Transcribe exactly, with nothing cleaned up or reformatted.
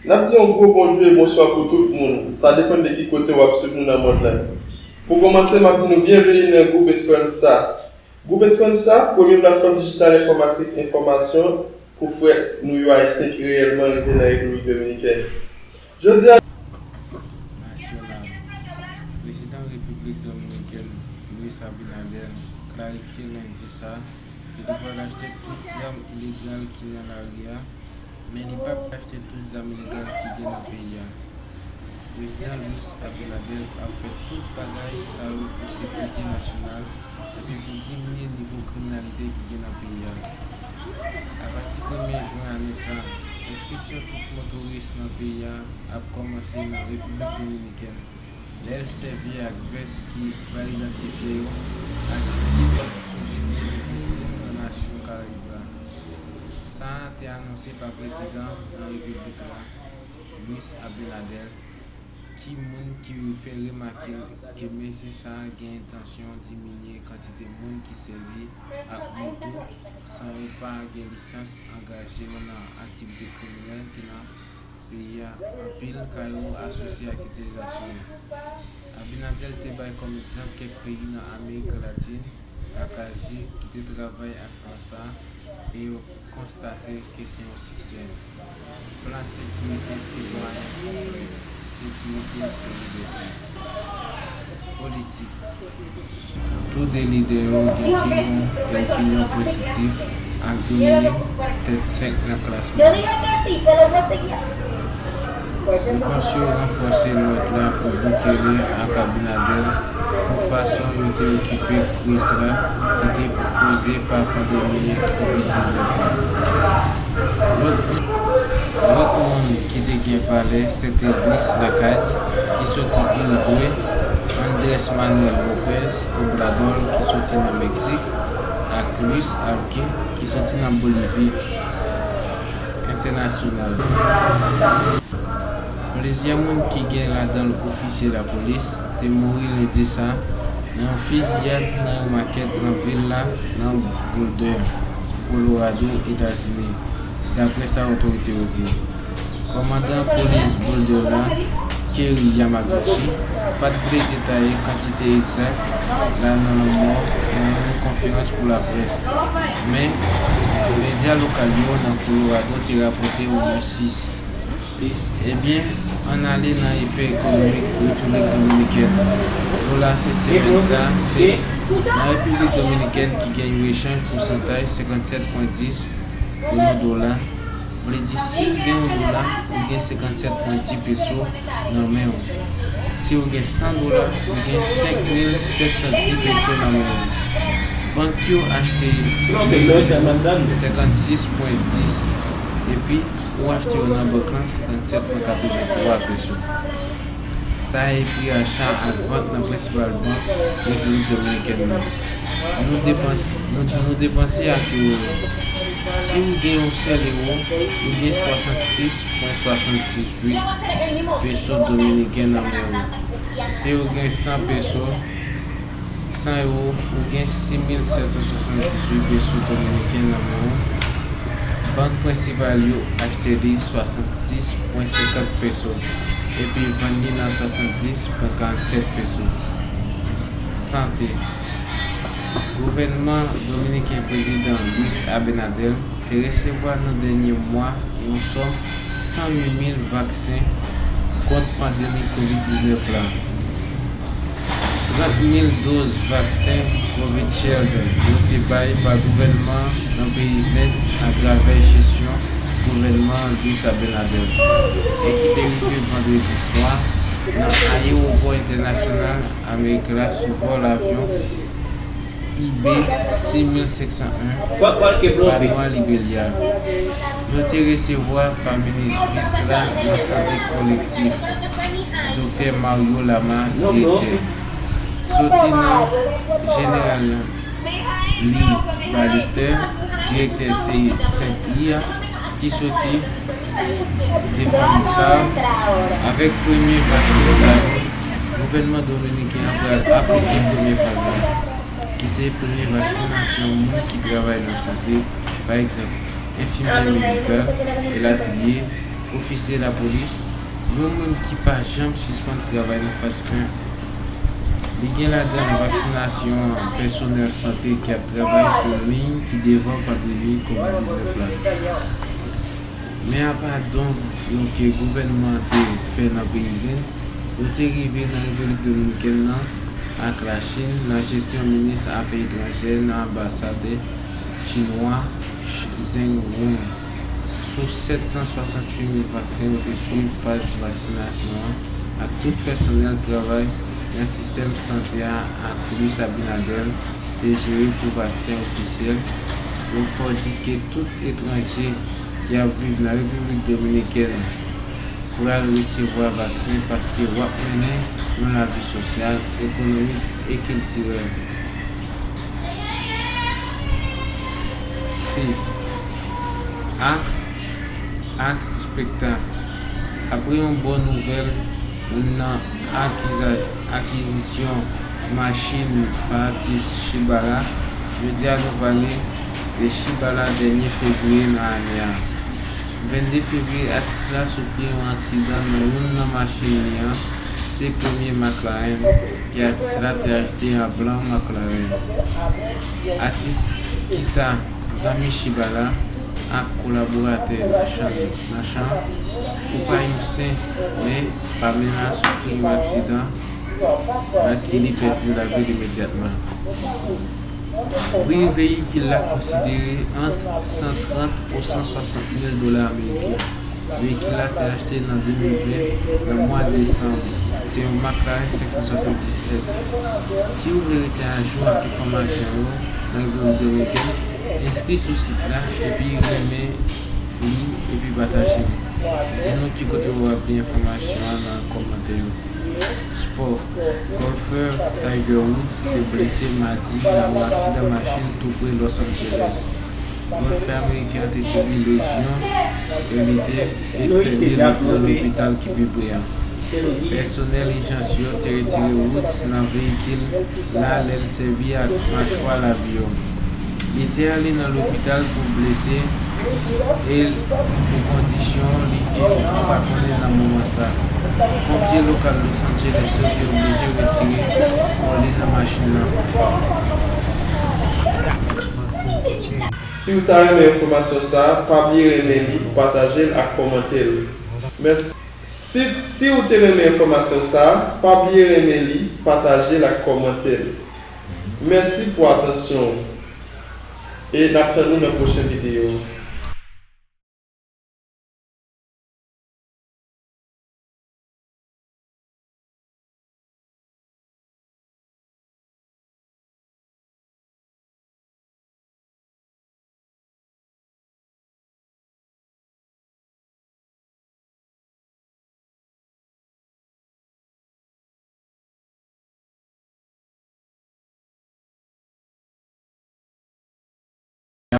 N ap di yon gwo bonjou e bonswa pou tout moun, sa depann de ki kote w ap swiv nou nan mond lan. Pou kòmanse, m ap di nou byenveni nan Gwoup Esperansa. Gwoup Esperansa, premye platfòm dijital enfòmatik enfòmasyon pou frè nou yo ayisyen ki reyèlman rete nan Repiblik Dominikèn. Jodi a, Nasyonal. Prezidan Repiblik Dominikèn, Luis Abinader, klarifye lendi sa ke li pral achte tout zam ilegal ki nan lari a, men li p ap achte tout zam ilegal ki gen nan peyi a. Prezidan Luis Abinader ap fè tout bagay sa yo pou sekirite nasyonal epi pou diminye nivo kriminalite ki gen nan peyi a. Apati premye jen ane sa, enskripsyon tout motoris nan peyi a ap kòmanse nan Repiblik Dominikèn, lè l sèvi ak vès ki pral idantifye yo ak ki lè yo vin nan nasyon Karayib la. Sa a te anonse pa prezidan nan repiblik la, Luis Abinader, ki moun ki fè remake ke mezi sa a gen entansyon diminye kantite moun ki sèvi ak moto san yo pa gen lisans angaje yo nan aktivite kriminèl ki nan peyi a, anpil ka yo asosye ak itilizasyon yo. Abinader te bay kòm egzanp kèk peyi nan Amerik Latin ak Azi ki te travay ak plan sa a e yo konstate ke se yon siksè. Plan sekirite sitwayen konplè, sekirite se libète. Politik. Tou de lidè yo gen pi bon opinyon pozitif ak domine tèt senk nan klasman an. Ripons yo ranfòse lòd la pou boukele ak Abinader pou fason yo te okipe kriz la ki te koze pa pandemi kovid diznèf la. Lòt, lòt moun ki te gen valè se te Luis Lacalle ki soti Irigwe, Andrés Manuel López Obrador ki soti nan Meksik, ak Luis Arce ki soti nan Bolivi. Entènasyonal. Plizyè moun ki gen ladan l ofisye lapolis te mouri lendi sa a nan yon fiziyad nan yon makèt nan vil la nan Boulder, Kolorado, Etazini, dapre sa otorite yo di. Kòmandan polis Boulder la, Kerry Yamaguchi, pa t vle detaye kantite egzak la nan lanmò nan yon konferans pou laprès, men medya lokal yo nan Kolorado te rapòte omwen sis. Ebyen, ann ale nan efè ekonomik Repiblik Dominikèn. Dola se semèn sa a, se nan Repiblik Dominikèn ki gen yon echanj pousantaj senkannsèt pwen dis pou yon dola. Vle di, si w gen yon dola, ou gen senkannsèt pwen dis peso nan men w. Si w gen san dola, ou gen senk mil sèt san dis peso nan men w. Bank yo achte senkann sis pwen dis, epi ou achte yo nan bank lan senkann sèt pwen katreven twa peso. Sa e pri acha ak vant nan prensipal bank Repiblik Dominikèn nan. Nou depanse, nou, nou depanse ak ewo yo. Si w gen yon sèl ewo, ou gen swasannsis pwen swasanndizuit peso dominiken nan men w. Si w gen san peso, san ewo, ou gen sis mil sèt san swasanndizuit peso dominiken nan men w. Bank prensipal yo achte li swasannsis pwen senkant peso, epi vann li nan swasanndis pwen karannsèt peso. Sante. Gouvènman dominiken Prezidan Luis Abinader te resevwa nan dènye mwa yon sòm san uit mil vaksen kont pandemi kovid diznèf la. Trant mil doz vaksen Covishield yo te bay pa gouvènman nan peyi Zend atravè jesyon gouvènman Luis Abinader, e ki te rive vandredi swa nan ayewopò entènasyonal Amerik la sou vòl avyon I B sis mil senk san en, Panwa Liberia. Yo te resevwa pa minis Luis la nan sante kolektif, Doktè Mario Lama, direktè. Soti nan Jeneral Lee Ballester, direktè C I S I a, ki soti defann sa a. Avèk premye vaksen sa yo, gouvènman dominiken an pral aplike premye faz la, ki se premye vaksinasyon moun ki travay nan sante, pa egzanp, enfimyè medikal, elatriye, ofisye lapolis, yon moun ki pa janm sispann travay nan faz pen. Li gen ladan l vaksinasyon pèsonèl sante ki ap travay sou liy ki devan pandemi kovid diznèf la. Men apa don yo ke gouvènman an te fè nan peyi Zend, yo te rive nan Repiblik Dominikèn nan ak Lachin nan jesyon minis afè etranjè nan anbasad chinwa Zheng Wen. Sou sèt san swasanntuit mil vaksen yo te swiv faz vaksinasyon an ak tout pèsonèl travay nan sistèm sante a ak Luis Abinader te jere pou vaksen ofisyèl, yo fè w di ke tout etranje ki ap viv nan Repiblik Dominikèn pral resevwa vaksen paske w ap mennen yon lavi sosyal, ekonomik e kiltirèl. Sis. Ak, ak spektak. Apre yon bon nouvèl nan akiza- akizisyon machin pa atis Shibala, jodi a nou pale de Shibala dènye fevriye nan ane a. Vennde fevriye, atis la soufri yon aksidan nan youn nan machin li an, se premye McLaren ke atis la te achte an blan McLaren. Atis ki ta zanmi Shibala ak kolaboratè nan chan, nan chan, Upa Yusen, men Pamela soufri yon aksidan nan ki li pèdi lavi l imedyatman. Pri veyikil la konsidere ant san trant o san swasant mil dola ameriken. Veyikil la te achte nan de mil ven nan mwa desanm. Se yon McLaren senk san swasanndis S. Si w vle rete ajou ak enfòmasyon yo nan Repiblik Dominikèn, enskri sou sit la epi renmen li epi pataje li. Di nou ki kote w ap li enfòmasyon an nan kòmantè yo. Spò. Gòlfè Tiger Woods te blese madi nan yon aksidan machin tou pre Los Angeles. Gòlfè ameriken an te sibi lezyon e li te entène nan lopital ki pi pre a. Pèsonèl ijans yo te retire Woods nan veyikil la lè l sèvi ak machwa lavyò. Li te ale nan lopital pou blese e pou kondisyon li ke nou pa konnen nan moman sa. Ponpye lokal Los Angeles yo te oblije retire kò li nan machin nan. Si w ta renmen enfòmasyon sa a, pa bliye renmen li, pataje l ak kòmante l. Mèsi. Si, si w te renmen enfòmasyon sa a, pa bliye renmen li, pataje l ak kòmante l. Mèsi pou atansyon w e n ap tann ou nan pwochen videyo.